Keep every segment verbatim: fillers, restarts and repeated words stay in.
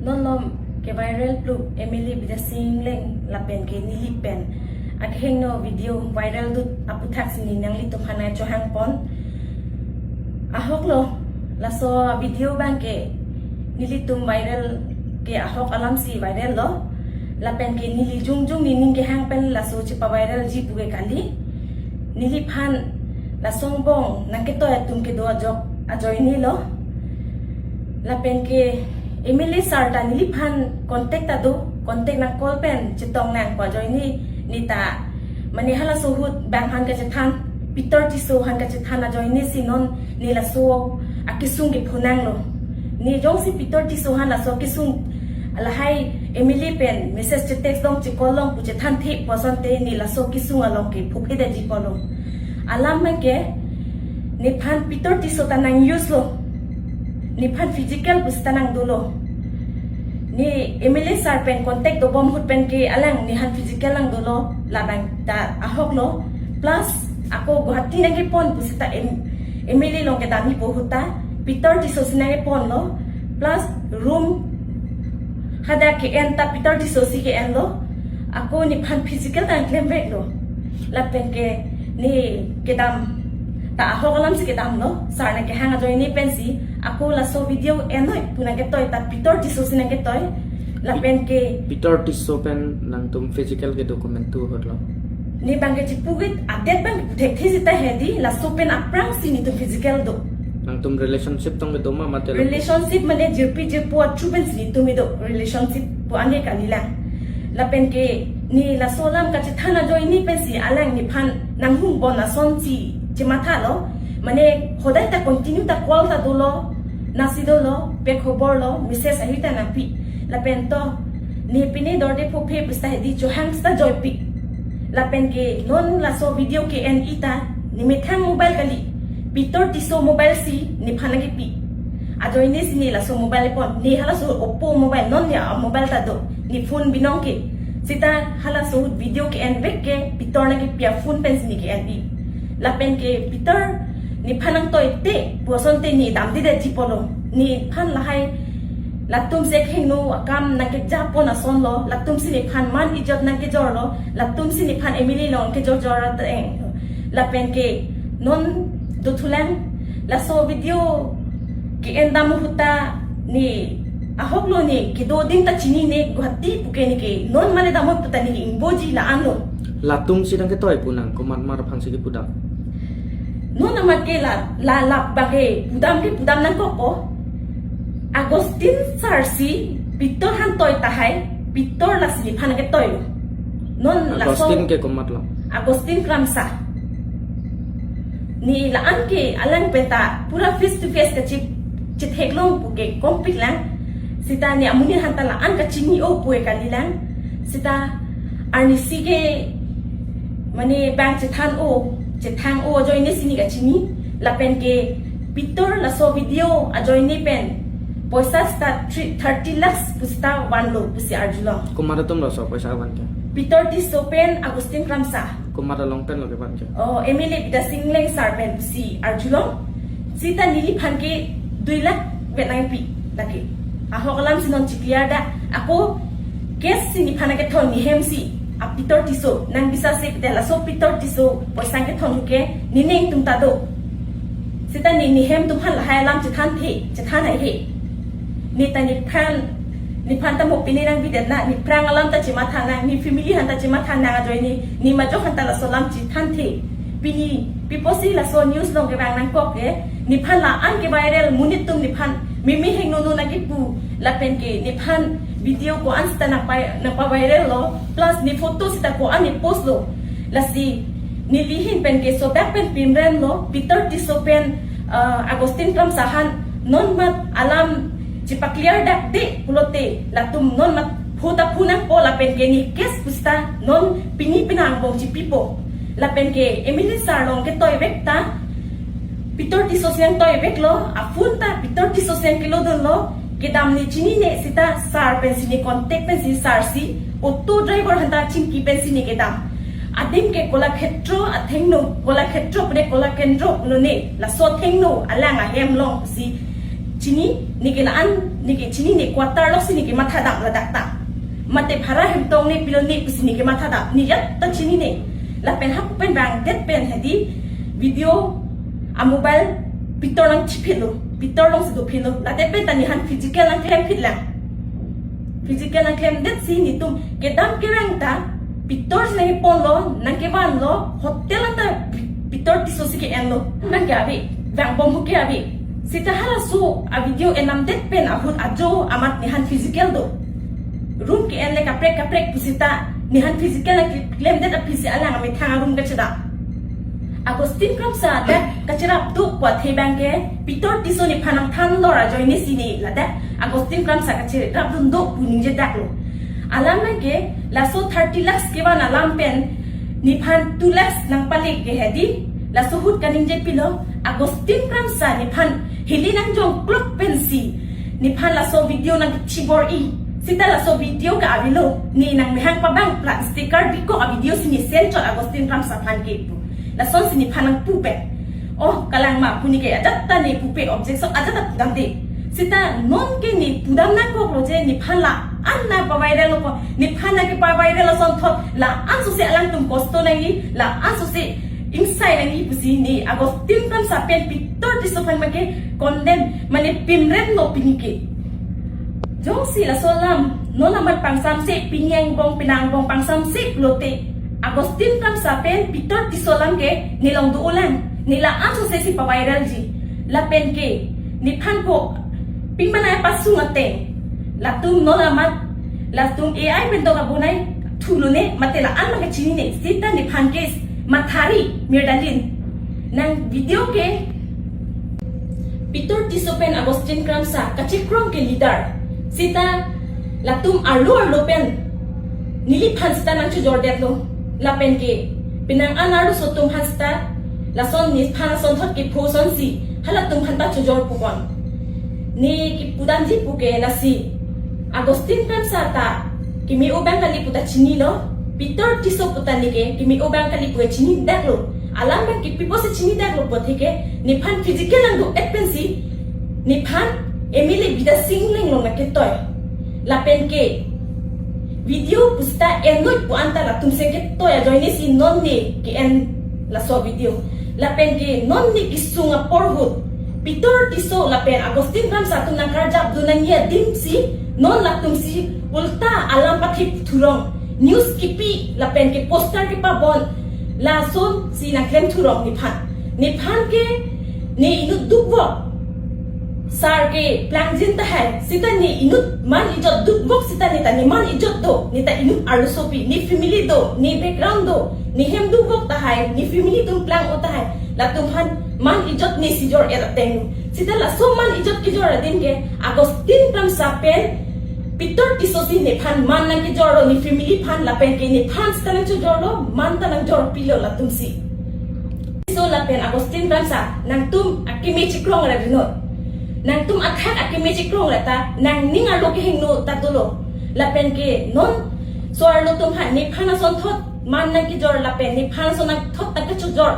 Non malom ke-viral plu M L A Bidya Sing Engleng lapen ke neli pen akehingno video viral dut aputhaksi ne nanglitum aphan chohangpon. Ahok lo, laso video abang ke nelitum viral ke ahok alamsi viral lo. Lapen ke neli jongjong nening kehang pen laso chepa-viralji pu ke kali. Neliphan laso angbong nangketoi atum kedo ajok ajoine lo. Lapen ke M L A sir ta neliphan contact ta do, contact nang call pen chetong nang pu ajoine, ne ta mane halaso ahut bang aphan kachethan, Peter Tisso aphan kachethan ajoine si non ne laso akesung kepho nanglo. Ne jongsi Peter Tisso aphan laso akesung lahai M L A pen message che-text long, che-call long pu chethanthe pu asonte ne laso akesung along ke phophedetji pulo. Alam abang ke nephan Peter Tisso ta nang-use lo. Nephan physical pusita nang dolo. Ne M L A sir pen contact dobom ahut pen ke alang nephan physical nang dolo, labang ta ahok lo. Plus ako Guwahati nangkepon pusita M-, M L A along kedamji pu ahut ta Peter Tisso si nangkepon lo. Plus room hadak ke-en ta Peter Tisso si ke-en lo. Ako nephan physical ta nang klemvek lo. Lapen ke ne kedam ta ahok alamsi kedam lo. Sir nangkehang ajoine pensi ako laso video enoi pu nangketoi ta Peter Tisso si nangketoi. Lapen ke Peter Tisso pen nangtum physical kedo komantu ahut lo? Ne abang ke chipugit update abang puthekthe sita hedi, laso pen aphrangsi netum physical do. Nangtum relationship tong kedo ma mate lo? Relationship mane jirpi jirpo achu pensi netum kedo, relationship pu ane kalilang. Lapen ke ne laso alam kachethan ajoine pensi alang nephan nanghungbom asonsi chematha lo. Mane hodai ta continue ta call ta dolo, nasi dolo, pe khobor lo, message ahi ta nangpi. Lapen to ne pine dorde phophe pusita hedi chohang sita joipi. Lapen ke non laso video ke-en-i ta nemethang mobile kali, Peter Tisso mobile si nephan nangkepi. Ajoine si ne laso mobile pon, ne halaso Oppo mobile, non ne a-mobile ta do, ne phone binong ke. Sita halaso video ke-envek ke Peter nangkepi aphone pensi ne ke-en-i. Lapen ke Peter nephan nangtoite pu asonte ne damdedetji pulo. Nephan lahai latum si akehingno akam nangkejapon ason lo, latum si nephan man ijot nangkejor lo, latum si nephan M L A along kejorjor ateng. Lapen ke non dothulang, laso video ke-en dam ahut ta ne ahok lo, ne kedo adim ta chinine, Guwahati pu ke ne ke non mane damnon pu ta ne ingboji la-an lo. Latum si nangketoi pu nang komat mar aphansi kepudam? Non amat ke la, la, la abang ke pudam ke pudam nangkokpo. Augustine sir si Peter aphan toi tahai, Peter lasi nephan nangketoi lo. Non laso Augustine ke komat lo? Augustine Kramsa. Ne la-an ke alang pen ta pura face to face kachip, chitheklong pu ke kompik lang. Sita ne amonit aphan ta la-an kachini-o pu ke kalilang. Sita arnisi ke mane bang chethan-o, chethang-o ajoine si ne kachini. Lapen ke Peter laso video ajoine pen poisa sita three, thirty lakhs pusita vanlo pusi arjulong. Komat atum laso poisa van ke? Peter Tisso pen Augustine Kramsa. Komat along pen lo kevan ke? Oh, M L A Bidya Sing Engleng sir pensi arjulong. Sita neliphan ke dui lakh vet nangpi lake. Ahok alamsi non chikliar da. Ako case si nephan nangkethon, ne hem si a Peter Tisso nang bisa se pite laso Peter Tisso poisa kethon ke ne neng atum ta do. Sita ne, ne hem atum aphan lahai alam chethanthe, chethan haihe. Ne ta nephan, nephan ta mo pine nangbidet na, nephrang alam ta chematha nang, ne family aphan ta chematha nang ajoine, ne majok aphan ta laso alam chethanthe. Pini pi apotsi laso news along kevang nangkok ke, nephan la-an ke-viral, monit atum nephan meme hingno no nangkepu, lapen ke nephan video ko-an sita nangpa, nangpa-viral lo, plus ne photo sita ko-an ne post lo. Lasi neli ahin pen ke sodak pen pimren lo, Peter Tisso pen, uh, Augustine Kramsa aphan non mat alam chepaclear dakde pulote latum non mat phu ta phu nangpo, lapen ke ne case pusita non pini penang angbong chipipo. Lapen ke M L A sir along ketoivek ta Peter Tisso si nangtoivek lo, aphone ta Peter Tisso si nangkelodun lo, kedam ne chinine sita sir pensi ne contact pensi sir si auto driver aphan ta chingki pensi ne kedam. Adim ke Kolakhetro athengno, Kolakhetro pu ne Kolakendro pulo ne, laso athengno alang ahem along si chini, ne ke la-an Neke chinine, quarter loksi neke mathadam ladak ta. Mate bhara hem tong ne pilo ne pusi neke mathadam. Ne ajat ta chinine. Lapen hapu pen bang det pen hedi video a mobile pitor nangchiphitlo. Pitor alongsi dophitlo. Ladet pen ta nephan physical nangklemphitlang. Physical nangklemdetsi netum kedam kerang ta pitor si nangkeponlo, nangkevanlo, hotel anta pi-, pitor Tisso si ke-enlo. Nangke ave, vangbom hu ke ave. Seta halaso a video enamdet pen ahut ajo amat nephan physical do. Room ke-en le kaprek kaprek pusita nephan physical nangklemdet aphisi alang amethang a-room kachedam. Augustine Kramsa dak kacherap do pu athe bang ke pitor Tisso nephan nangthan lor ajoine si ne ladak Augustine Kramsa kacherapdun do pu ningjedaklo. Alam nang ke laso thirty lakhs kevan alam pen nephan two lakhs nangpalik ke hedi, laso ahut kaningjepilo, Augustine Kramsa nephan hili nangjongklok pensi nephan laso video nangchibor-i. Seta laso video ke avelo, ne nangmehang pabang plastic card bikok a video si ne send chot Augustine Kramsa aphan ke pu. Lasonsi nephan nangpu pen. Oh, kalang ma pu neke ajat ta ne pupe, objection ajat ta pudamde. Seta non ke ne pudam nangkoklo je nephan la-an nangpavirallo ko, nephan nangkepaviral asonthot la-an sose alangtum kosto nangji, la-an sose ingsai nangji pusi ne Augustine Kramsa pen pitor Tisso aphan make condemn, mane pimremlo pini ke. Jongsi laso alam non amat pangsamse, pini angbong penang angbong pangsamse pulote, Augustine Kramsa pen pitor Tisso alam ke ne along do-olang, ne la-an sose si paviralji. Lapen ke nephan ko pingmanai pasung ateng, latum non amat, latum A I pen dok abonai thulone, mate la-an ma kachinine, seta nephan ke mathari mirdalin. Nang video ke pitor Tisso pen Augustine Kramsa kachekrong ke leader. Seta latum arlo arlo pen neliphan seta nangchojordetlo. Lapen ke penang an arloso atum aphan seta lason nephan asonthot kepho asonsi halatum aphan ta chojor pukon. Ne kepudamji pu ke lasi, Augustine Kramsa ta keme-o abang kali pu ta chinilo, pitor Tisso pu ta neke keme-o abang kali pu chinidaklo. Alam abang ke pi apotsi chinidaklo pu athe ke nephan physical nangdo-et pensi nephan M L A Bidya Sing Engleng along nangketoi. Lapen ke video pusita enloi pu anta latum si ketoi ajoine si non ne ke-en laso video. Lapen ke non ne kesung apor ahut pitor Tisso lapen Augustine Kramsa atum nangkarjapdun nangji adim si non latum si ulta alam pathip thurong, news kipi lapen ke poster kepabon, lasonsi nangklem thurong nephan. Nephan ke ne inut dukvok sar ke plangjin tahai, seta ne inut man ijot dukvok seta ne ta ne man ijot do, ne ta inut arlosopi, ne family do, ne background do, ne hem dukvok tahai, ne family atum plang-o tahai, latum aphan man ijot ne si jor-et ateng. Seta laso man ijot kejor adim ke Augustine Kramsa pen pitor Tisso si nephan man nangkejorlo, ne family aphan lapen ke nephan seta nangchojorlo, man ta nangjorpilo latum si. Tisso lapen Augustine Kramsa, nangtum akeme chekrong ra rinot. Nangtum athak akeme chekrong ra ta nangning arlo kehingno ta dolo. Lapen ke non so-arlo atum aphan nephan asonthot man nangkejor lapen nephan ason nangthot nangkechojor,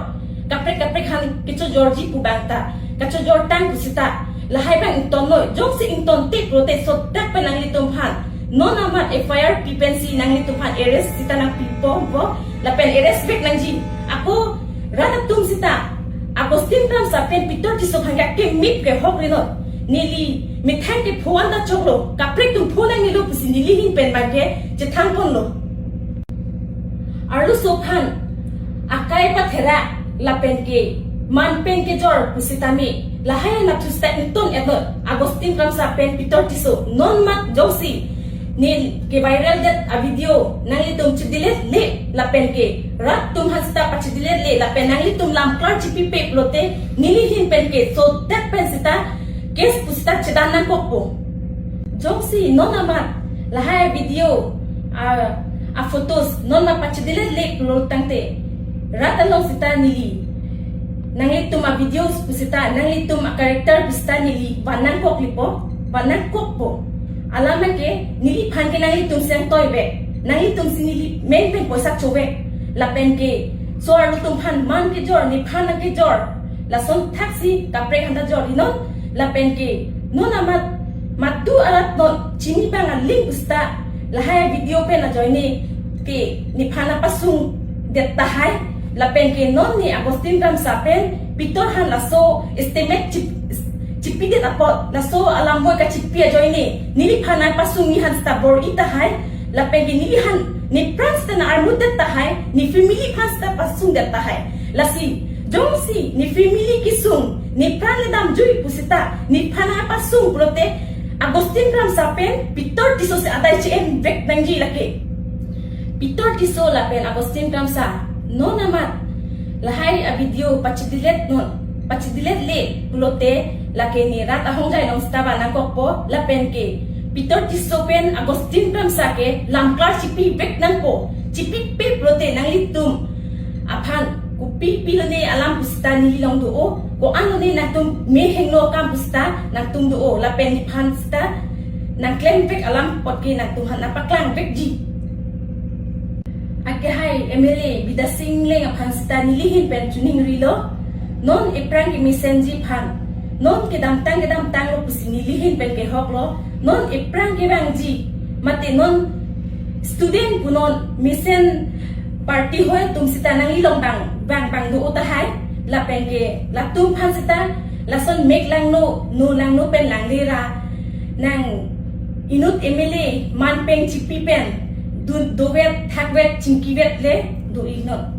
kaprek kaprek aphan kechojorji pu abang ta kachojortang pusita lahai abang ingtonnoi. Jongsi ingtonte pulote sodak pen nanglitum aphan non amat F I R pi pensi nanglitum aphan arrest seta nangpipo vo, lapen arrest back nangji. Ako rat atum seta Augustine Kramsa pen pitor Tisso aphan ke akeme ke hok rinot. Neli methang kepho anta choklo, kaprek atum pho nangnelo pusi neli ahin pen abang ke chethangponlo. Arloso aphan akai pathera lapen ke man pen kejor pusitame lahai anatthu seta ington-etnot. Augustine Kramsa pen pitor Tisso non mat jongsi ne keviraldet a video nanglitum chedelete le lapen ke rat atum aphan seta pachedelete le lapen nanglitum lamklar chipipe pulote neli ahin pen ke sodak pen seta case pusita chedan nangkokpo. Jongsi non amat lahai video a, a photos non amat pachedelete le pulo tangte rat along seta neli, nanglitum a videos pusita, nanglitum a character pusita neli van nangkoklipo, van nangkokpo. Alam ke neliphan ke nanglitum si nangtoibe, nanglitum si neli men pen poisa chove. Lapen ke so-arlo atum aphan man kejor, nephan nangkejor, lason thaksi kaprek aphanta jor-i non. Lapen ke non amat Madu arat non chini abang aling pusita lahai video pen ajoine ke nephan apasung det tahai, lapen ke non ne Augustine Kramsa pen Pitor han laso estimate chip, chipidet apot laso alam boi kachipi ajoine neliphan apasung nephan sita bor-i tahai, lapen ke neliphan nepran sita na armut det tahai, ne family aphan sita pasung det tahai. Lasi jongsi ne family kesung, nepran le damjui pusita nephan apasung pulote Augustine Kramsa pen Pitor Tisso si adai che-en vek nangji lake. Pitor Tisso lapen Augustine Kramsa non amat lahai avideo pachidilet non, pachidilet le pulote lake ne rat ahongjai along sita ba nangkokpo, lapen ke Pitor Tisso pen Augustine Kramsa ke lamklar chipi vek nangpo. Chipipe pulote nanglitum aphan kopi pilo ne alam pusita neli along do-o, ko-an lo ne nangtum me hengno akam pusita nangtum do-o, lapen nephan sita nangklem vek alam apot ke nangtum aphan nangpaklang vekji. Akehai M L A Bidya Sing Engleng aphan sita neli ahin pen choningrilo. Non ephrang kemesenji aphan, non kedamtang kedamtang lo pusi neli ahin pen kehoklo. Non ephrang kevangji, mate non student pu non mesen party hoi atum sita nangli along bang bang bang do-o tahai, lapen ke latum aphan sita lason mek langno, no langno pen langle ra nang inut M L A man peng chipi pen dun dovet thakvet chingkivet le do-i non.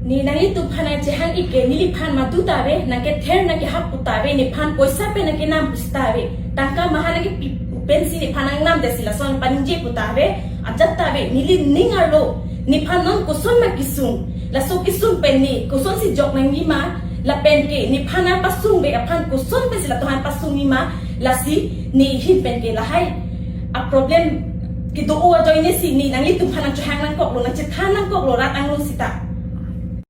Ne nanglitum aphan nangchehang-ik ke neliphan madu ta ave, nangkether nangkehap pu ta ave, nephan poisa pen nangkenam pusita ave, tangka maha nangkepi pensi nephan nangnam det si lason paningje pu ta ave, ajat ta ave. Neli ning arlo nephan non koson ma kesung, laso kesung pen ne kosonsi jok nangji ma, lapen ke nephan apasung ave aphan koson pensi latum aphan pasung ji ma, lasi ne ahin pen ke lahai aproblem kedo-o ajoine si ne nanglitum aphan nangchehang nangkoklo, nangchethan nangkoklo rat angno sita.